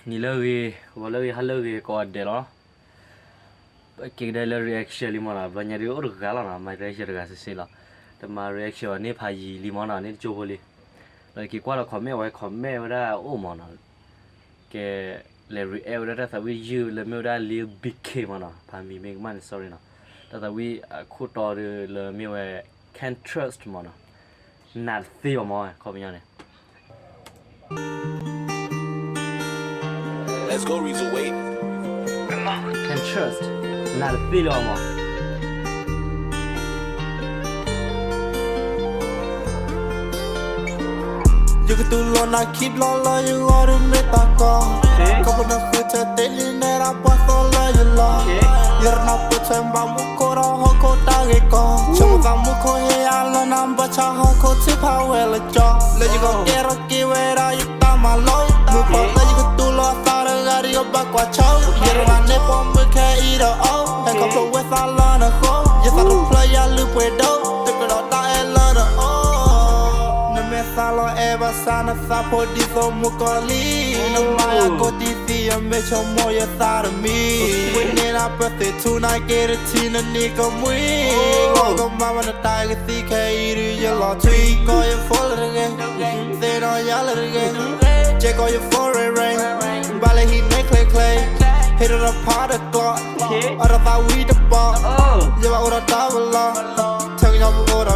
နံၤလၢအဂ့ၤ, ဂီၤလၢအဂ့ၤ, ဟါလၢအဂ့ၤ ကိးဂၤဒဲးလီၤ. က့ၤကဒါလၢ reaction လံမ့ၢ်နီၤ, ဘျီညါဒုးအိၣ်တဂၤလီၤနီၤ, မၤ reaction တဂၤစ့ၢ်လီၤ. တမၤ reaction န့ၢ်ဖးယံာ်လံမ့ၢ်နီၤ, န့ၢ်တကၠိဖိလံ. ဒီးက့ၤကွၢ်လီၤ comment ဝဲ comment ဝဲဒၣ်အိၣ်မ့ၢ်နီၤ, ကဲ လဲၤ react ဝဲဒၣ်တၢ်သးဝံၣ်ယုၢ်လၢမ့ၢ်ဝဲဒၣ် Lil B K မ့ၢ်နီၤ, ဖးမံၤမ့ၢ်ကမၣ်န့ၣ် sorry နီၤ. တၢ်သးဝံၣ်အခိၣ်တီဒုးလၢမ့ၢ်ဝဲ Can't trust မ့ၢ်နီၤ, နာ်တသ့ဘၣ်မ့ၢ် ခီပညီန့ၣ် Let's go, Reason Wade. Can't trust, နာ်တသ့လၢၤဘၣ်မ့ၢ်. ယကတူၢ်လိာ်နၤခံဘျီလၢယဂီၢ်ဒုးမ့ၢ်တၢ်ကီ, ခီဖျိနဃုထၢတ့ၢ်လံနဲဒၣ်ပှၤသီလၢယလီၢ်, ယရနၢ်ပၢၢ်ထွဲဘၣ်မူခိၣ်ဒီးဟီၣ်ခိၣ်တၢ်ဂ့ၢ်ကီ, ဆိကမိၣ်သးမူခိၣ်ဟ့ၣ်ယၤလၢနၤ ဘၣ်ဆၣ်ဟီၣ်ခိၣ်ထုးဖးဝဲလၢကၠီ, လၢယဂီၢ်ကဲထီၣ်က့ၤဝဲဒၣ်ယတၢ်မၤလိ, မုၢ်ဖီၣ်လၢယကတူၢ်လိာ်အသးတဂၤဒီးယကဘၣ်ကွၢ်ဆိ, ယရနၢ်န့ၢ်ပိာ်မုၣ်ခဲအံၤဒီးအိၣ်, ဟဲခီဖျိဝဲသးလၢနဃိ, ယသးတဖျၢၣ်ယၤလုၢ်ပှ့ၤဒိၣ်, တကြၢးဒီးတၢ်အဲၣ်လၢနအိၣ်, နမ့ၢ်သးလီၤအဲၣ်ဘၣ်ဆၣ်နသးဖိဒ်သိးမုၣ်ကီၤလံ, နမၤယၤကိးတံၢ်သံယမ့ၢ်ဆိကမိၣ်ယသးတမံ, ဝံၤန့ၣ်နပၢၢ်သ့ၣ်ထူနၤ က့ၤတထံၣ်နနံၤကမှံ, ကမၤဘၣ်နတၢ်ကသံခဲအံၤဒုးယလီၤထွံ, call your phone လၢတဂ့ၤ, သ့ၣ်နီၣ်ယၤလၢတဂ့ၤ, check on your phone ring ring, ဘၣ်လၢဟံၣ်န့ၣ်ချ့ချ့, ဟ့ၣ်ဒီးဖးတကျီ, အီၣ်ဒီးသးဝံၣ်တပီ, ယဘၣ်အိၣ်ဒီးတၢ်ပလီၢ်, ဆၢကညီၤပအိၣ်ဒီးကျီ, ဖိလၢ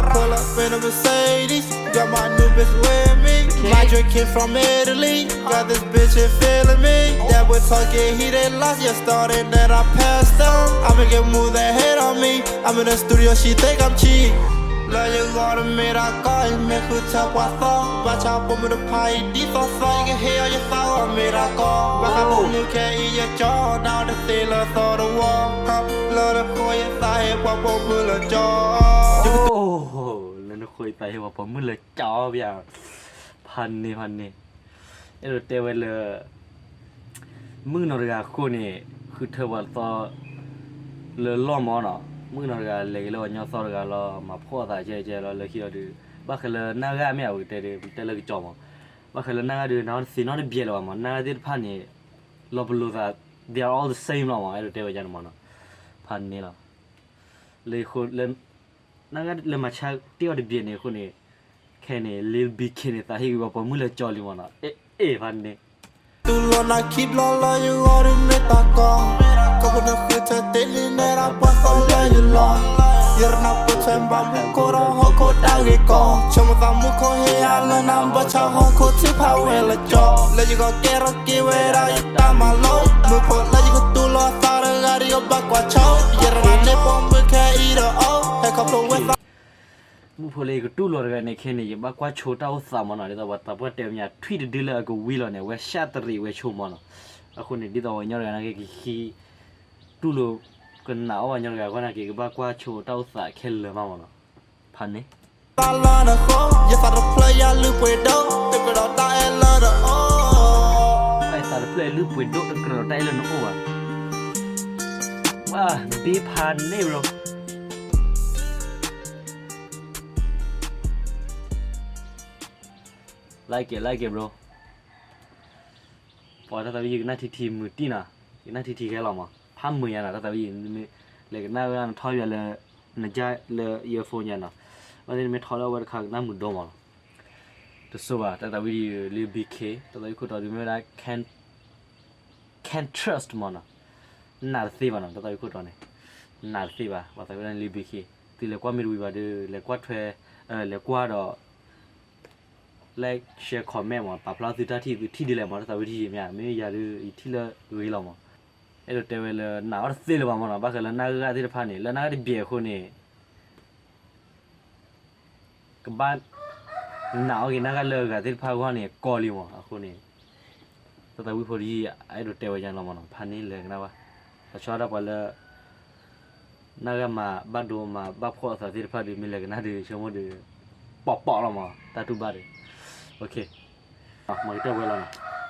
ပ့ၤနီၣ် Mercedes, got my new bitch with me, my drink came from Italy, got this bitch here feeling me, that boy talking he did last year, started that I passed down, I make it move that hate on me, I'm in the studio, she think I'm cheap. လၢယဂီၢ်တမ့ၢ်တၢ်ကီ, ယမ့ၢ်ဃုထၢပှၤသီ, ဘၣ်ဆၣ်ပိာ်မုၣ်တဖၣ်အံၤဒ်သိးသီ, ယကဟ့ၣ်အီၤယသး အီၤမ့ၢ်တၢ်ကီ, ဘၣ်ဃးပိာ်မုၣ်ခဲအံၤယကၠီ, နာ်အီၤတသ့လၢသီတဝီ, လၢနဃိယသးဟ့ၣ်ပှၤပိာ်မုၣ်လၢကၠီ, လၢနဃိယသးဟ့ၣ်ပှၤပိာ်မုၣ်လၢကၠီဘၣ်, ဖးန့ၣ်ဖးန့ၣ်, အဲၣ်ဒိးတဲဝဲလၢ မုၣ်ကနီၤတဂၤအဃိန့ၣ် ဃုထၢပှၤသီ လၢလီၢ်မးနီၤ, မုၣ်ကနီၤတဂၤလဲၤက့ၤလၢပှၤကညီသီတဂၤလီၤ မၤဖှီၣ်အသးကဲကဲလီၤ လၢခံလီၤဒုး ဘၣ်ဃးလၢနၢ်ဂၤမ့ၢ်အဝဲကတဲဒုး တဲလၢကၠီမး, ဘၣ်ဃးလၢနၢ်ဂၤဒုး နာ်အီၤတသ့နီတဘျဲးလၢၤဘၣ်မး, နၢ်ဂၤသ့ၣ်တဖၣ်န့ၣ် လီၤပလိာ်သး they are all the same လီၤမး, အဲၣ်ဒိးတဲဝဲဒ်န့ၣ်မးနီၤ, ဖးန့ၣ်လီၤ, လၢ နၢ်ဂၤလၢမၤဆါတ့ၢ်အီၤတဘျဲးန့ၣ်အဃိန့ၣ်, ခဲန့ၣ် Lil B K န့ၣ် သးဟ့ၣ်ဂံၢ်ပှၤပိာ်မုၣ်လၢကၠီလံမးနီၤ, အဲၣ်ဖးန့ၣ် တူၢ်လိာ်နၤခံဘျီလၢယဂီၢ်ဒုးမ့ၢ်တၢ်ကီ, ခီဖျိနဃုထၢတ့ၢ်လံနဲဒၣ်ပှၤသီလၢယလီၢ်, ယရနၢ်ပၢၢ်ထွဲဘၣ်မူခိၣ်ဒီးဟီၣ်ခိၣ်တၢ်ဂ့ၢ်ကီ, ဆိကမိၣ်သးမူခိၣ်ဟ့ၣ်ယၤလၢနၤ ဘၣ်ဆၣ်ဟီၣ်ခိၣ်ထုးဖးဝဲလၢကၠီ, လၢယဂီၢ်ကဲထီၣ်က့ၤဝဲဒၣ်ယတၢ်မၤလိ, မုၢ်ဖီၣ်လၢယကတူၢ်လိာ်အသးတဂၤဒီးယကဘၣ်ကွၢ်ဆိ, ယရနၢ်န့ၢ်ပိာ်မုၣ်ခဲအံၤဒီးအိၣ်, ဟဲခီဖျိဝဲသး မုၢ်ဖီၣ်လၢယကတူၢ်လိာ်တဂၤန့ၣ်ခဲန့ၣ် ယဘၣ်ကွၢ်ဆိတၢ်အိၣ်သးမးနီၤ, ဒ်သိးပှၤသးပှၢ်တဲပညါ ထွံၣ်တဒုလၢအကဝံၤလီၤန့ၣ် အဝဲရှၢတရံးဝဲဆိမးနီၤ, အဃိန့ၣ် ဒ်သိးပှၤကညီတဂၤနာ်က့ ကဟံး တူၢ်လိာ် ကနာ်အီၣ်ပှၤကညီတဂၤအဂီၢ်နာ်က့ ကဘၣ်ကွၢ်ဆိတၢ်အိၣ်သးခဲလၢာ်မးမးနီၤ, ဖးန့ၣ် သးလၢနဃိ, ယသးတဖျၢၣ်ယၤလုၢ်ပှ့ၤဒိၣ်, တကြၢးဒီးတၢ်အဲၣ်လၢနအိၣ်, သးတဖျၢၣ်ယၤလုၢ်ပှ့ၤဒိၣ် တကြၢးဒီးတၢ်အဲၣ်လၢနအိၣ်ဘၣ်, ဝါ ဘ့ဖးန့ၣ် bro. Like it, like it, bro. ပှၤတၢ်သးဝံၣ်ယကနၣ်ထံထံမုာ်တံၢ်နီၤ, ယကနၣ်ထံထံခဲလီၤမး, ဖးမုာ်ညါနီၤ, တၢ်သးဝံၣ်ယမ့ၢ် လဲၤကနၣ်ဝဲဒၣ်နထီၣ်ယွၤလၢ နကၢ်လၢ earphone ညါနီၤ, ဘၣ်သ့ၣ်နမ့ၢ်ထီလၢအဝဲတခါကနၣ်မုာ်ဒိၣ်မးနီၤ, တစိၤဘၣ်, တၢ်သးဝံၣ်ယလၢ B K, တၢ်သးဝံၣ်ခိၣ်တီဒုးမ့ၢ်ဝဲဒၣ် Can't trust မးနီၤ, နာ်တသ့ဘၣ်နီၤ, တၢ်သးဝံၣ်ခိၣ်တီန့ၣ် နာ်တသ့ဘၣ်, ပှၤသးဝံၣ်ဒၣ်န့ၣ် လၢ B K, သုလဲၤကွၢ်မ့ၢ်တဝံၤဘၣ်ဒီး လဲၤကွၢ်ထွဲ, လဲၤကွၢ်ဒီး like, share, comment မး, ပာ်ဖျါသုတၢ်ထံၣ် သုထံၣ်ဒ်လဲၣ်မး, တၢ်သးဝံၣ်ထံၣ်ယမ့ၢ်ဧါ, မ့ၢ်ယၤဒုး ယထံၣ်လၢဂ့ၤလီၤမး, အဲၣ်ဒိးတဲဝဲလၢနာ်အီၤတသ့လၢၤဘၣ်မးနီၤ, ဘၣ်ဃးလၢနၢ်ဂၤသ့ၣ်တဖၣ်န့ၣ် လၢနၢ်ဂၤတဘ့ၣ်အဃိန့ၣ် ကဘၣ်နာ်အီၤက့ၤနၢ်ဂၤလၢအဂၤသ့ၣ်တဖၣ်အဂီၢ်န့ၣ် ကီလံမး, အဃိန့ၣ် တၢ်သးဝံၣ်ဖိတယုၢ် အဲၣ်ဒိးတဲဝဲညါလီၤမးနီၤ, ဖးန့ၣ်လဲၤကနၣ်ဘၣ်, လီၤဆီဒၣ်ပှၤလၢ နၢ်ဂၤမၤဘၣ်ဒိမၤဘၣ်ဖှီၣ်အသးသ့ၣ်တဖၣ်ဒီး မ့ၢ်လဲၤကနၣ်ဒီး ဆိကမိၣ်ဒီး ပိာ်ပိာ်လီၤမး တၢ်တူၢ်ဘၣ်ဒီး, မၤကတၢၢ်ဝဲလီၤနီၤ.